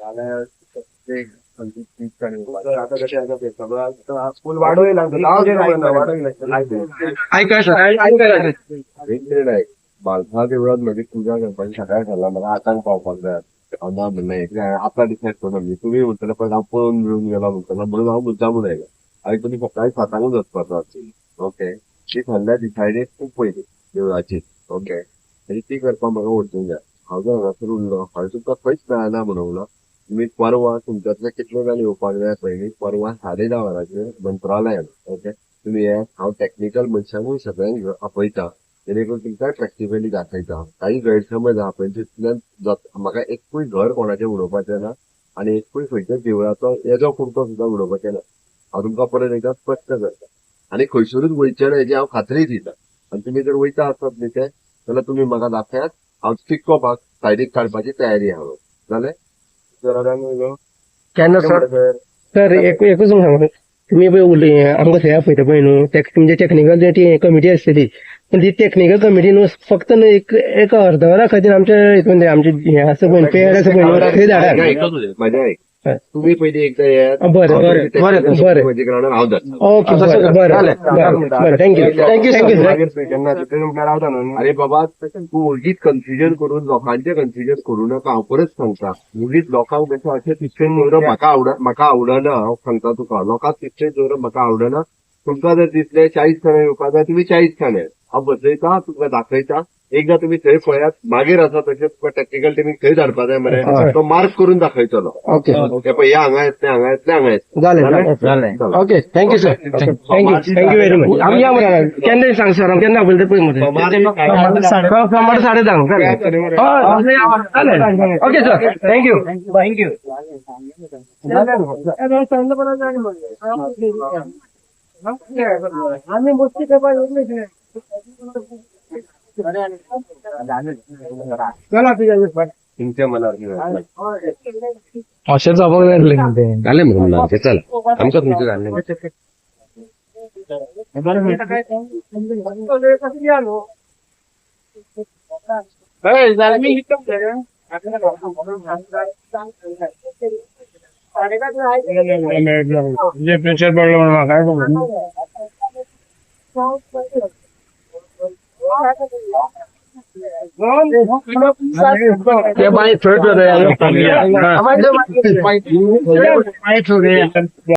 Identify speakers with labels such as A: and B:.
A: जाल्यार
B: आता कशें आसा पळय सगळं स्कूल वाडोवंक लागता.
C: आयका सर, आयका.
A: एक बालथा देवळात म्हजी पुजा करपाची सकाळी थारला. म्हाका आठांक पावपाक जाय. हांव ना म्हणलें, कित्याक आतां डिसायड करून तुमी म्हणटले पळय हांव पळोवन मेळून गेलो म्हणटलो, म्हणून हांव मुद्दामून आयलो. आनी तुमी सकाळी 7ांकूच वचपाचो आसली. ओके, ती थारल्या डिसायडेड खूब पयलीं देवळाची. ओके, आनी ती करपाक म्हाका वचूंक जाय. हांव जर हांगासर उरलो हांवें तुमकां खंयच मेळना म्हणूंक ना. तुमी परवा तुमच्यांतले कितले जाण येवपाक जाय पयलीं परवा 10:30 वरांचेर मंत्रालयान. ओके, तुमी येयात. हांव टॅक्निकल मनशांकूय सगळ्यांक आपयता, जेणे करून तुमकां प्रॅक्टिकली दाखयता. काही गैरसमज आहा पळय तितल्यान म्हाका एकूय घर कोणाचें उडोवपाचें ना आनी एकूय खंयच्याच देवळाचो येदो कुडको सुद्दां उडोवपाचें ना. हांव तुमकां परत एकदां स्पश्ट करता आनी खंयसरूच वयचें ना हेजी हांव खात्री दिता. आनी तुमी जर वयता आसत न्ही ते जाल्यार तुमी म्हाका दाखयात, हांव तितको भाग सायडीक काडपाची तयारी आहा. जालें?
C: केन्ना सर? सर एकूच सांगू, तुमी पळय उलय आमकां थंय आपयता पळय न्हू, तुमचे टॅक्निकल ती कमिटी आसतली, पण ती टॅक्निकल कमिटी न्हू फक्त न्हू एक एक अर्द वरा खातीर आमच्या हितून आमचे हें आसा पळय, पेड आसा पळय न्हू, थंय धाडात.
A: माझ्या ऐक, तुम्ही पयलीं एकदा येयात.
C: बरें बरें बरें बरें.
A: म्हजे ग्रावंडार हांव धाडटा.
C: ओके, बरें बरें बरें. Thank you thank you thank you sir.
A: अरे बाबा, तूं ओगीच कन्फ्युजन करून लोकांचें कन्फ्युजन करूं नाका. हांव परत सांगता, ओगीच लोकांक बेश्टें अशें सिस्टम दवरप म्हाका आवडना. हांव सांगता तुका, लोकांक सिस्टम दवरप म्हाका आवडना. तुमकां जर दिसलें 40 जाणां येवपाक जाय, तुमी 40 जाणां येयात. हांव बसयता, तुमकां दाखयता. एकदां तुमी थंय पळयात, मागीर आसा तशें तुका टॅक्निकल टिमीक थंय धाडपा जाय मरे, तो मार्क करून दाखयतलो.
C: ओके.
A: हे पळय, हे हांगा येतलें, हांगा येतलें, हांगा येतलें.
C: जालें
A: जालें.
C: Okay, thank you sir, thank you thank you very much. आमी या मरे, केन्ना सांग सर, केन्ना आपयता पळय मरे. सोमार 10:30. चालेल. Okay sir, thank you thank you.
D: आमी मस्ती करपाक येयले.
C: चला तुझ्या
A: तुमच्या मनार.
E: अशें जावपाक जाय आसलें तें.
A: जालें म्हणून ना, चल आमकां तुमचें जालें.
E: प्रेशर पडलो म्हणून म्हाका खबर. ते बाय थंय.